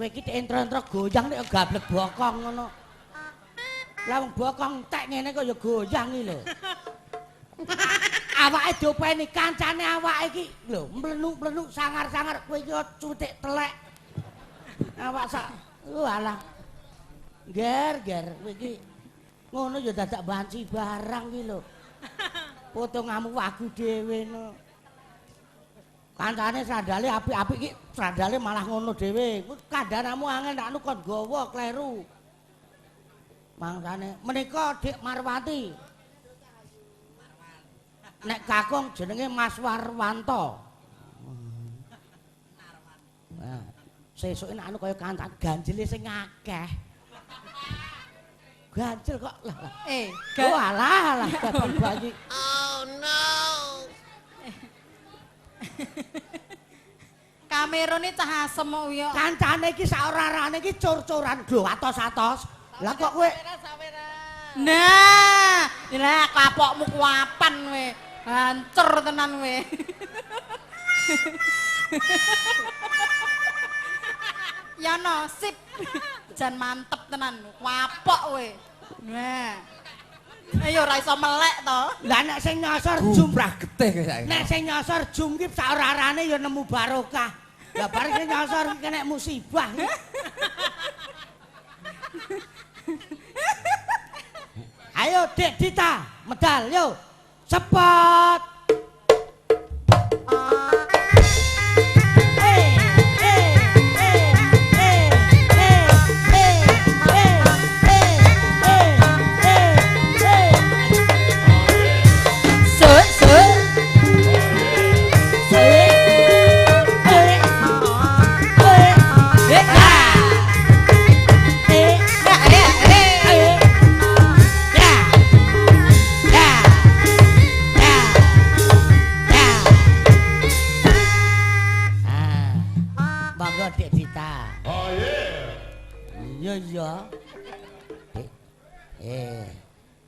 Kowe iki entro-entro goyang nek gablek bokong ngono. Lah wong bokong entek ngene kok ya goyang iki lho. Awake diopeni kancane awake iki lho, mlenuk-mlenuk sangar-sangar kowe iki cutik telek. Awak sak walah. Ger, ger kowe iki ngono ya dadak banci barang iki lho. Potonganmu wagu dhewe no. Kancane sandale apik-apik iki sandale malah ngono dhewe. Kandhanamu angel nek anu kon gawa kleru. Mangsane menika Dik Marwati. Nek kakung jenenge Mas Warwanto. Nah, sesuke nek anu kaya kancan ganjele sing akeh. Ganjel kok lah. Oh alah alah babang bayi. Oh no. Kamerone cah asem kok ya. Kancane iki sak ora-orane iki cur-curan lho atos-atos. Lah kok kowe Nah, lah kapokmu kuapan kowe. Hancur tenan kowe. Ya no, sip. Jan mantep tenan, kapok kowe. Nah. Ayo ora iso melek to. Lah nek sing nyosor jumrah getih kowe saiki. Nek sing nyosor jum ki sak ora-orane ya nemu barokah. Lah bareng sing nyosor ki kena musibah. Ayo Dik Dita, medal yo. Sepot.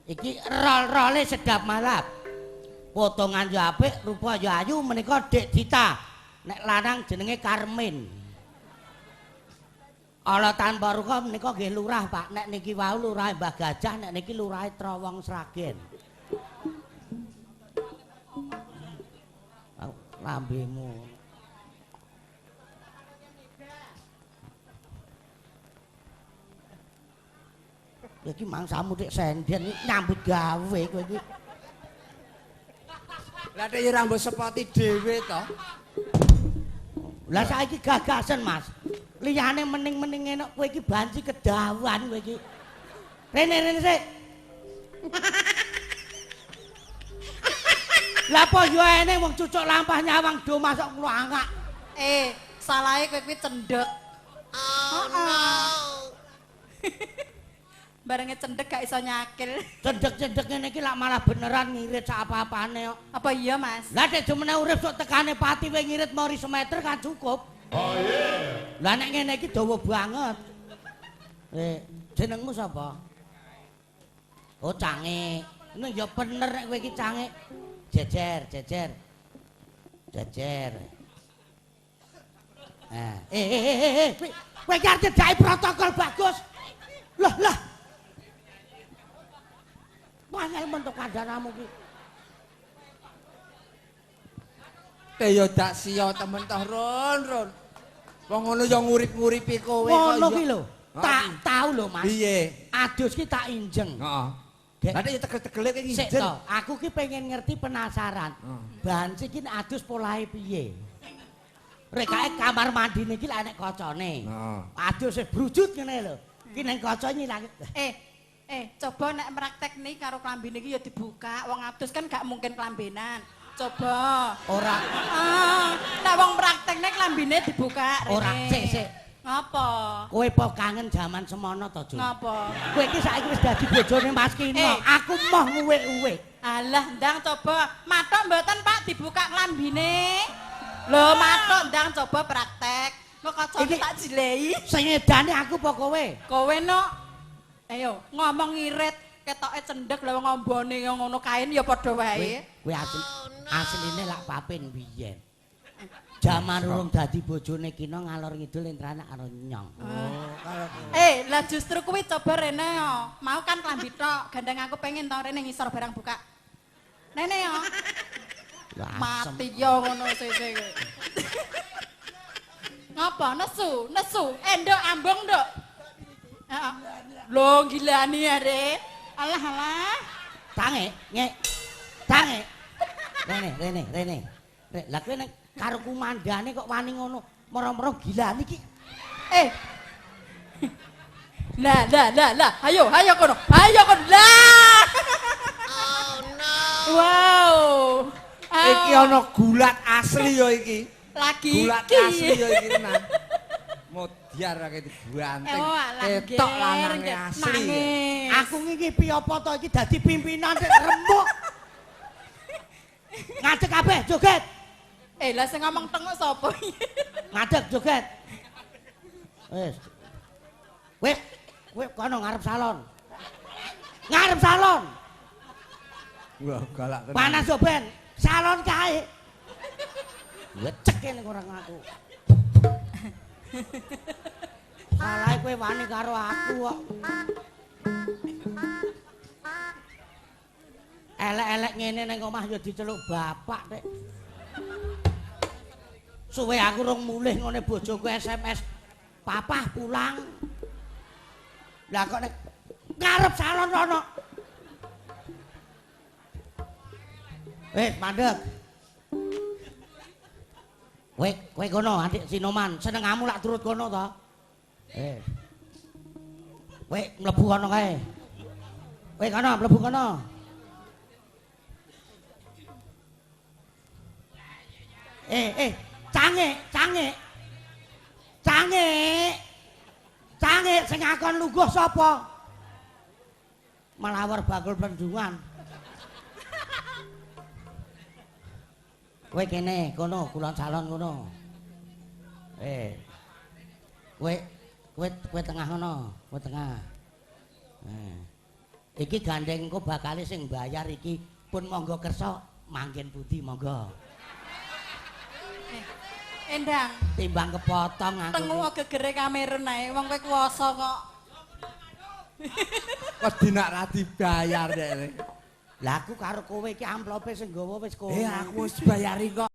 Iki rol-role sedap malap. Potongan yo apik, rupa yo ayu menika Dik Dita. Nek lanang jenenge Karmin. Ala tanpa ruka menika nggih lurah, Pak. Nek niki wau lurah Mbah Gajah, nek niki lurahe Trowong Sragen. Lambemu. Iki mangsamu dik senden nyambut gawe kowe iki. Lah nek ya ora mbok sepoti dhewe to. Lah saiki gagasen, Mas. Liyane mening-mening enak kowe iki banci kedawan kowe iki. Rene rene sik. Lah apa yo eneng wong cucuk lampah nyawang do masuk klangak. Salahe kowe kuwi cendhek. Oh no. Barenge cendhek gak iso nyakil. Cendhek-cendhek ngene iki lak malah beneran ngirit sak apa-apane kok. Apa iya, Mas? Lah nek jemene urip sok tekane pati we ngirit mori semeter kan cukup. Oh iya. Lah nek ngene iki dawa banget. Jenengmu sapa? Oh, Cange. Ini ya bener nek kowe iki Cange. Jejer, jejer. Jejer. Nah, kowe iki arep nyedaki protokol bagus. Lah, lah. Angel mentuk kandhanamu ki. Te yo dak sia temen toh Ron, Ron. Wong ngono yo ngurip-nguripi kowe kok. Ngono ki lho. Tak tau lho, Mas. Piye? Adus ki tak injeng. Heeh. Lah nek yo tegel-tegele ki Sik nginjeng. to, aku ki pengen ngerti penasaran. Banci ki nek adus polahe piye? Rekake kamar mandine ki lak enek kacane. Heeh. Adus wis brujut ngene lho. Ki nang kaca nyilang. Coba nek praktek nih karo klambine iki ya dibuka. Wong adus kan gak mungkin klambenan. Coba. Ora. Nek wong praktekne klambine dibuka rene. Ora, sik sik. Ngapa? Kowe po kangen jaman semono to, Jun? Ngapa? Kowe iki saiki wis dadi bojone Mas Kino. Aku moh nguwek-uwek. Alah, ndang coba. Mathok mboten, Pak, dibuka klambine. Lho, mathok ndang coba praktek. Kok kacane tak jilehi. Sing edane aku apa kowe? Kowe no. Ayo, ngomong ngirit, ketoke cendhek lha wong ombone ngono kain ya padha wae. Kowe asline lak papin biyen. Jaman urung dadi bojone Kina ngalor ngidul entrane karo nyong. Oh, kalau Lah justru kuwi coba rene yo. Mau kan klambi tok, gandeng aku pengen to rene ngisor barang buka. Rene yo. Mati yo ngono sese kowe. Ngapa nesu, nesu, nduk ambung nduk. Heeh. Lho gilani are. Alah alah. Tange, ngek. Tange. Rene, rene, rene. Lah kowe nek karo kumandane kok wani ngono, moro-moro gilani iki. Lah lah lah lah, ayo ayo kono. Ayo kono. Lah. Oh no. Wow. Iki ana gulat asli ya iki. Lagi gulat asli ya iki tenan. Modyar akeh dibanting. Ketok lanange asli. Aku ngipi apa to iki dadi pimpinan sik remuk. Ngadeg kabeh joget. Lah sing ngomong tengok sapa? Ngadeg joget. Wis. Wis, kowe kono ngarep salon. Ngarep salon. Wah, galak tenan. Panas yo ben. Salon kae. Lecek kene orang aku. Salah kowe wani karo aku kok. Elek-elek ngene ning omah ya diceluk bapak, Dik. Suwe aku rong mulih ngene bojoku SMS, "Papah pulang." Lah kok nek ngarep salon rono. Wis mandeg. Kowe kowe kono adik Sinoman, senengamu lak turut kono to. Kowe mlebu kono kae. Kowe kono mlebu kono. Cange, cange. Cange. Cange sing akon lungguh sapa? Melawar bakul plendungan. Kowe kene kono kulon salon kono. Kowe kowe kowe tengah kono, kowe tengah. Iki gandeng engko bakale sing bayar iki pun monggo kersa manggen pundi monggo. Endang timbang kepotong aku. Tengu gegere Kamerun ae wong kowe kuwasa kok. Kok dinak ra dibayar dek. Lah aku karo kowe iki amplope sing nggawa wis kowe. Aku wis bayari kok.